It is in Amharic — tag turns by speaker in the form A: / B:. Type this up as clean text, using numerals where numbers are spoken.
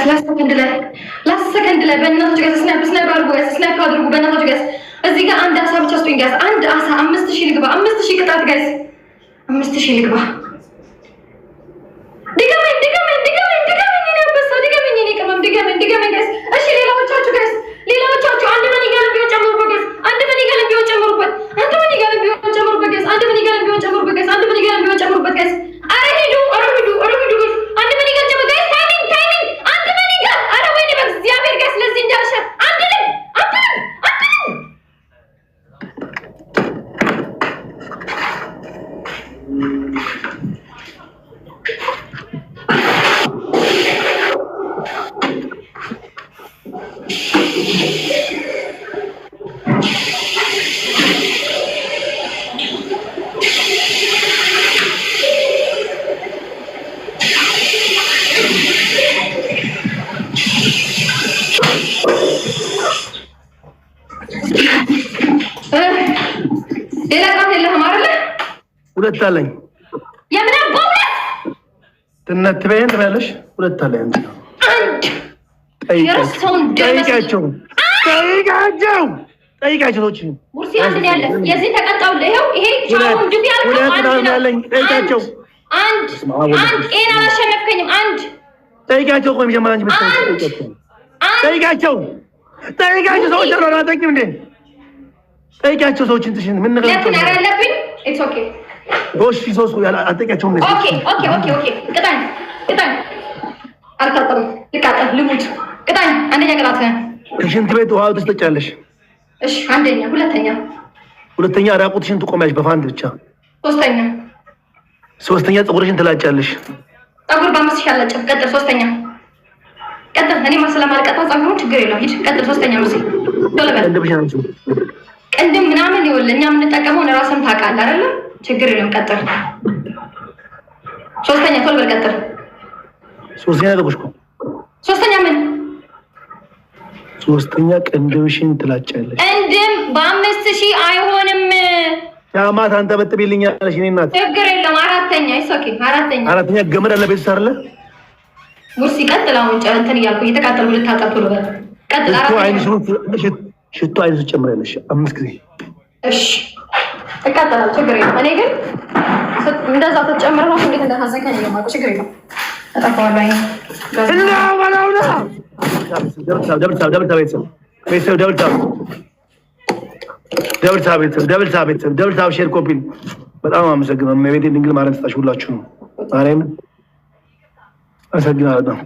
A: Last second ላይ፣ last second ላይ በእናታችሁ guys፣ snipe snipe አድርጉ guys፣ snipe አድርጉ በእናታችሁ guys። እዚህ ጋር አንድ አሳ ብቻ ስጡኝ guys። አንድ አሳ፣ 5,000 ልግባ። 5,000 ቅጣት guys፣ 5,000 ልግባ። ድገመኝ፣ ድገመኝ፣ ድገመኝ፣ ድገመኝ፣ የኔ አንበሳ ድገመኝ፣ የኔ ቅመም ድገመኝ፣ ድገመኝ guys። እሺ ሌላዎቻችሁ guys፣ ሌላዎቻችሁ አንድ money gun ቢሆን ጨምሩበት guys። አንድ money gun ቢሆን ጨምሩበት። አንድ money gun ቢሆን ጨምሩበት guys። አንድ money gun ቢሆን ጨምሩበት guys። አንድ money gun ቢሆን ጨምሩበት guys። ኧረ ሂዱ፣ ኧረ ሂዱ፣ ኧረ ሂዱ guys። አንድ money gun ጨምሩ guys። Timing, timing። አንድ money gun። ኧረ ወይኔ በእግዚአብሔር guys፣ ለዚህ እንዳልሻ አንድ ልብ፣ አንድ ልብ፣ አንድ ልብ። ሌላ ቅጣት የለህም አይደለ?
B: ሁለት አለኝ።
A: የምን አባው ሁለት?
B: ትነት ትበይን ትበያለሽ። ሁለት አለኝ። አንቺ
A: አንድ።
B: ጠይቂያቸው፣
A: የረሳውን ደመስ
B: ጠይቂያቸው፣ ጠይቂያቸው፣ ጠይቂያቸው ሰዎችን።
A: ሙርሲ አንድ ነው ያለ። የዚህ ተቀጣውልህ። ይኸው ይሄ ቻውን ድብ ያልከው
B: ሁለት
A: አንድ
B: ቅጣት
A: ነው።
B: ያለኝ። ጠይቂያቸው።
A: አንድ፣ አንድ። ይሄን አላሸነፍከኝም። አንድ።
B: ጠይቂያቸው። ቆይ መጀመሪያ አንቺ ብቻ
A: አንድ።
B: ጠይቂያቸው፣
A: አንድ።
B: ጠይቂያቸው፣ ጠይቂያቸው። ሰዎች አሉ አላጠቂም እንዴ? ጠይቂያቸው ሰዎችን። ትሽን ምን ነገር
A: ሁለት ነው ያለብኝ። It's okay.
B: እሺ፣ ሶስት አልጠይቂያቸውም።
A: Okay። ቅጣኝ፣ ቅጣኝ። አልታጠብም። ልቃጠል፣ ልሙት። ቅጣኝ። አንደኛ ቅጣት።
B: ከሽንት ቤት ውሃ ትጠጫለሽ።
A: እሺ፣ አንደኛ። ሁለተኛ።
B: ሁለተኛ ራቁትሽን ትቆሚያለሽ በፋንት ብቻ።
A: ሶስተኛ።
B: ሶስተኛ ፀጉርሽን ትላጫለሽ።
A: ፀጉር በ5,000 አላጨም። ቀጥል። ሶስተኛ ቀጥል። እኔ ስለማልቀጣ ፀጉሩን ችግር የለውም። ሂድ ቀጥል። ሶስተኛ ሙሴ ቶሎ በል።
B: ቅንድብሽን አንቺ።
A: ቅንድም ምናምን ይኸውልህ፣ እኛ የምንጠቀመውን ራስን ታውቃለህ አይደለ? ችግር የለውም። ቀጥል። ሶስተኛ ቶሎ በል ቀጥል።
B: ሶስተኛ ነገርኩሽ እኮ።
A: ሶስተኛ ምን?
B: ሶስተኛ ቅንድብሽን ትላጫለሽ።
A: ቅንድም በ5,000 አይሆንም።
B: ጫማ ታንጠበጥቢልኛለሽ። እኔ እናት።
A: ችግር የለውም። አራተኛ፣ it's okay። አራተኛ።
B: አራተኛ ገመድ አለ ቤት ውስጥ አይደለ?
A: ሙርሲ ቀጥል። አሁን እንትን እያልኩ እየተቃጠልኩ ልታጠብ፣ ቶሎ በል ቀጥል።
B: ሽቶ
A: አራተኛ።
B: አይንሽ ውስጥ ሽቶ አይንሽ ውስጥ ጨምሪያለሽ አምስት ጊዜ።
A: እሺ እቃጠላለሁ፣ ችግር የለውም። እኔ ግን እንደዛ ተጨምር ራሱ እንዴት እንደታዘንከኝ እየማውቀው፣ ችግር የለውም። እጠፋዋለሁ። አይኔ
B: እና በላውና double tap፣ double tap፣ double tap ቤተሰብ፣ ቤተሰብ double tap፣ double tap ቤተሰብ፣ double tap ቤተሰብ፣ double tap፣ share፣ copy። በጣም አመሰግናለሁ። እመቤቴ ድንግል ማርያም ትስጣችሁ ሁላችሁ ነው። ማርያምን አመሰግናለሁ በጣም።